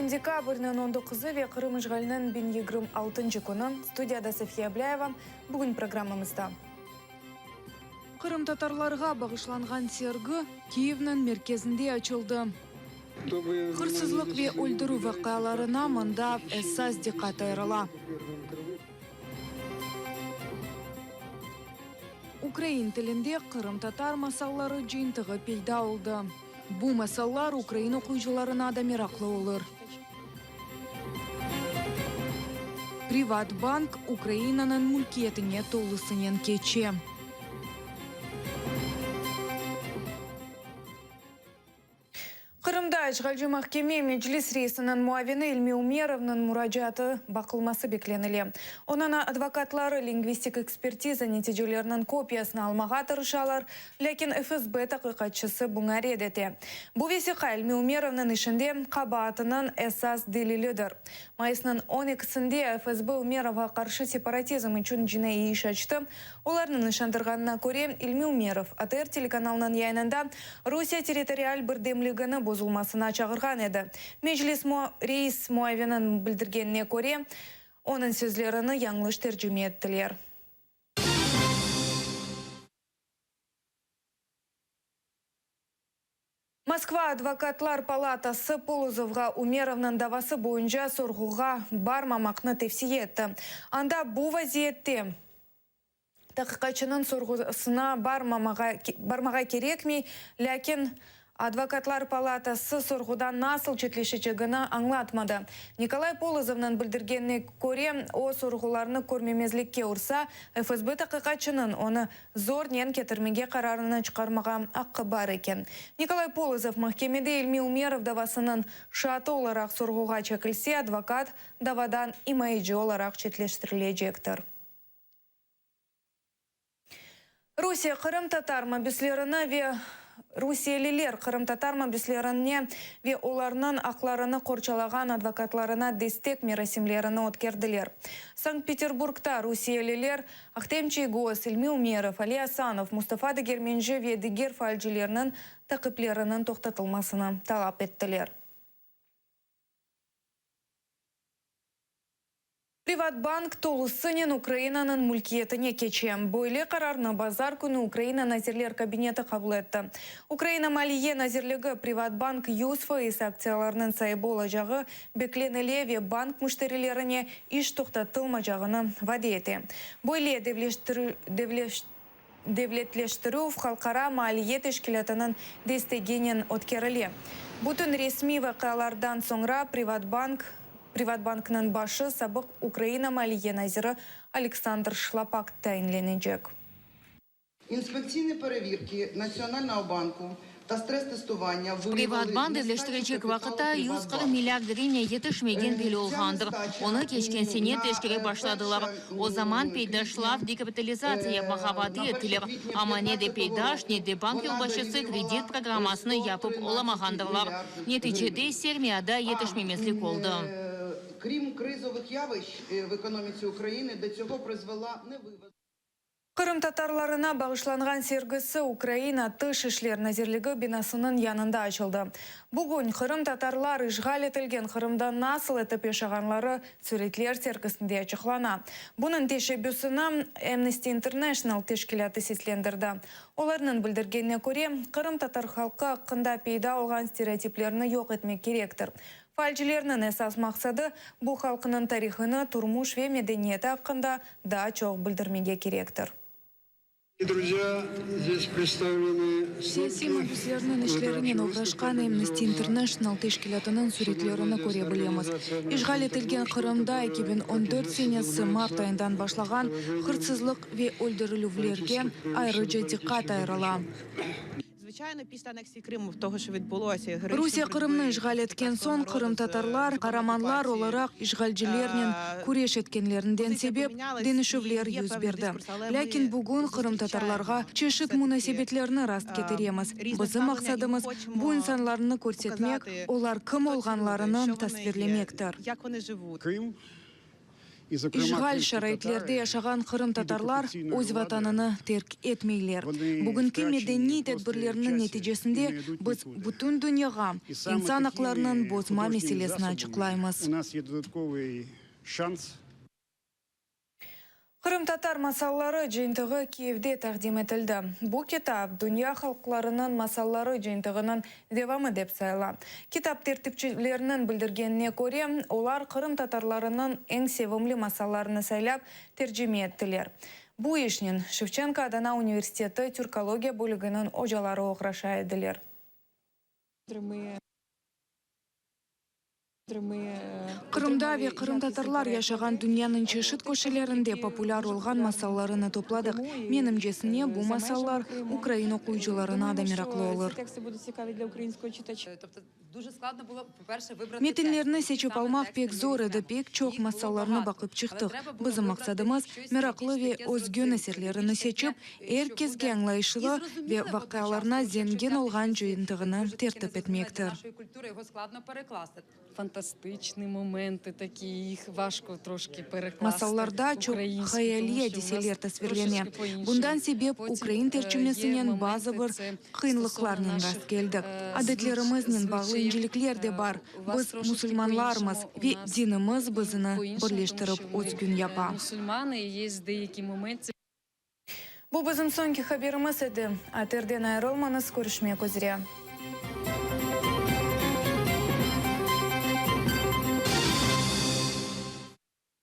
Bugün dekabrniñ on doquzı ve Qırım işğaliniñ biñ yigirmi altıncı künü. Studiyada Safiye Ablâyeva. Bugün programmamızda. Qırımtatarlarğa bağışlanğan sergi Kiyevniñ merkezinde açıldı. Hırsızlıq ve öldürüv vaqialarına mında esas diqqat ayırıla. Ukrain tilinde qırımtatar masalları cıyıntığı peyda oldı. Bu masallar ukrain oquyıcılarına da meraqlı olur. Privatbank Ukrainanıñ mülkiyetine tolusınen keçe. Qırımda işğalci mahkeme Meclis reisiniñ muavini İlmi Umerovnıñ muracaatı baqılması beklenile. Onıñ advokatları lingvistik ekspertiza neticeleriniñ kopiyasını almağa tırışalar, lâkin FSB taqiqatçısı buña red ete. Bu vesiqa İlmi Umerovnıñ işinde qabaatınıñ esas delilidir. Mayısnıñ on ekisinde FSB Umerovğa qarşı separatizm içün cinaiy iş açtı. Olarnıñ işandırğanına köre, İlmi Umerov ATR telekanalınıñ yayınında Rusiye territorial birdemligini bozulmasına çağırğan edi. Meclis reis muavininiñ bildirgenine köre, onıñ sözlerini yañlış tercime ettiler. Moskva advokatlar palatası Polozovğa Umerovnıñ davası boyunca sorğuğa barmamaqnı tevsiye etti. Anda bu vaziyette taqiqatçınıñ sorğusına barmağa kerekmey, lâkin Advokatlar palatası sorğudan nasıl çetleşecegini añlatmadı. Nikolay Polozovnıñ bildirgenine köre, o, sorğularnı körmemezlikke ursa, FSB taqiqatçınıñ onı zornen ketirmege qararını çıqarmağa aqqı bar eken. Nikolay Polozov mahkemede İlmi Umerov davasınıñ şaatı olaraq sorğuğa çekilse, advokat davadan imayeci olaraq çetleştirilecektir. Rusiye qırımtatar mabüslerini ve Rusiyeliler qırımtatar mabüslerine ve olarnıñ aqlarını qorçalağan advokatlarına destek merasimlerini ötkerdiler. Sankt-Peterburgda rusiyeliler Ahtem Çiygoz, İlmi Umerov, Ali Asanov, Mustafa Degermenci ve diger faalcilerniñ taqipleriniñ toqtatılmasını talap ettiler. Privatbank tolusınen Ukrainanıñ mülkiyetine keçe. Böyle qararnı bazar künü Ukraina Nazirler Kabineti qabul etti. Ukraina Maliye nazirligi Privatbank 100% aktsiyalarınıñ saibi olacağı beklenile ve bank müşterilerine iş toqtatılmacağını vade ete. Böyle devletleştirüv Halqara maliye teşkilâtınıñ desteginen ötkerile. Bütün resmiy vaqialardan soñra Privatbank Privatbanknıñ başı sabıq Ukraina maliye naziri Aleksandr Şlapak tayinlenecek. İnspektsionıy perevirki Natsionalnogo banku ta stres-testuvannya vıyavili Privatbank nestaçu devleştirecek kapitalu vaqıtta 140 Privatbank. milliard grivnâ yetişmegen belli Tsya olğandır. nestaça Onı keçken sene na teşkerip başladılar. перше O zaman peydaşlav kvitня, dekapitalizatsiya yapmağa на vade перше ettiler. kvitня Amma ne de п'ятнадцятого peydaş, року ne de bank вона yolbaşçısı kredit дорівнювала programmasını yapıp 113 olamağandırlar. мільярдів Neticede гривень. sermiyada А yetişmemezlik oldı. крім кризових явищ в економіці України, до цього призвела невивез. Qırımtatarlarına bağışlanğan sergisi Ukraina Tış işler nazirligi binasınıñ yanında açıldı. Bugün qırımtatarlar işğal etilgen Qırımda nasıl etip yaşağanları süretler sergisinde açıqlana. Bunıñ teşebbüsini Amnesty International teşkilâtı seslendirdi. Olarnıñ bildirgenine köre, qırımtatar halqı aqqında peyda olğan stereotiplerni yoq etmek kerektir. Faalcilerniñ esas maqsadı, bu halqnıñ tarihını, turmuş ve medeniyeti aqqında daa çoq bildirmege kerektir. Siyasiy mabüslerniñ işlerinen oğraşqan Amnesty International teşkilâtınıñ süretlerini köre bilemiz. İşğal etilgen Qırımda 2014 senesi mart ayından başlağan hırsızlıq ve öldürilüvlerge ayrıca diqqat ayırıla. Rusiye Qırımnı işğal etken soñ, qırımtatarlar qaramanlar olaraq işğalcilernen küreş etkenlerinden sebep deñişüvler yüz berdi. Lâkin bugün qırımtatarlarğa çeşit munasebetlerni rast ketiremiz. Bizim maqsadımız, bu insanlarnı körsetmek, olar kim olğanlarını tasvirlemektir. İşğal şaraitlerde yaşağan qırımtatarlar öz Vatanını terk etmeyler. Bugünki medeniy tedbirlerniñ neticesinde biz bütün dünyağa insan aqlarınıñ bozma meselesini açıqlaymız. Qırımtatar masalları cıyıntığı Kiyevde taqdim etildi. Bu kitap, Dünya halqlarınıñ masalları cıyıntığınıñ devamı dep sayıla. Kitap tertipçileriniñ bildirgenine köre, olar qırımtatarlarınıñ eñ sevimli masallarını saylap, tercime ettiler. Bu işnen Şevçenko adına universiteti türkologiya bölüginiñ ocaları oğraşa ediler. Qırımda ve qırımtatarlar yaşağan dünyanıñ çeşit köşelerinde populâr olğan masallarını topladıq. Menimcesine, bu masallar ukrain oquyıcılarına da meraqlı olur. Metinlerni seçip almaq pek zor edi, pek çoq masallarnı baqıp çıqtıq. Bizim maqsadımız, meraqlı ve özgün eserlerini seçip, er kesge añlayışlı ve vaqialarına zengin olğan cıyıntığını tertip etmektir. Masallarda çoq hayaliy adiseler tasvirlene. Bundan sebep ukrain tercimesinen bazı bir qıyınlıqlarnen rastkeldik. Adetlerimiznen bağlı incelikler de bar. Biz musulmanlarmız ve dinimiz bizini birleştirip özgün yapa. Bu bizim soñki haberimiz edi. ATRden ayırılmañız, körüşmek üzre.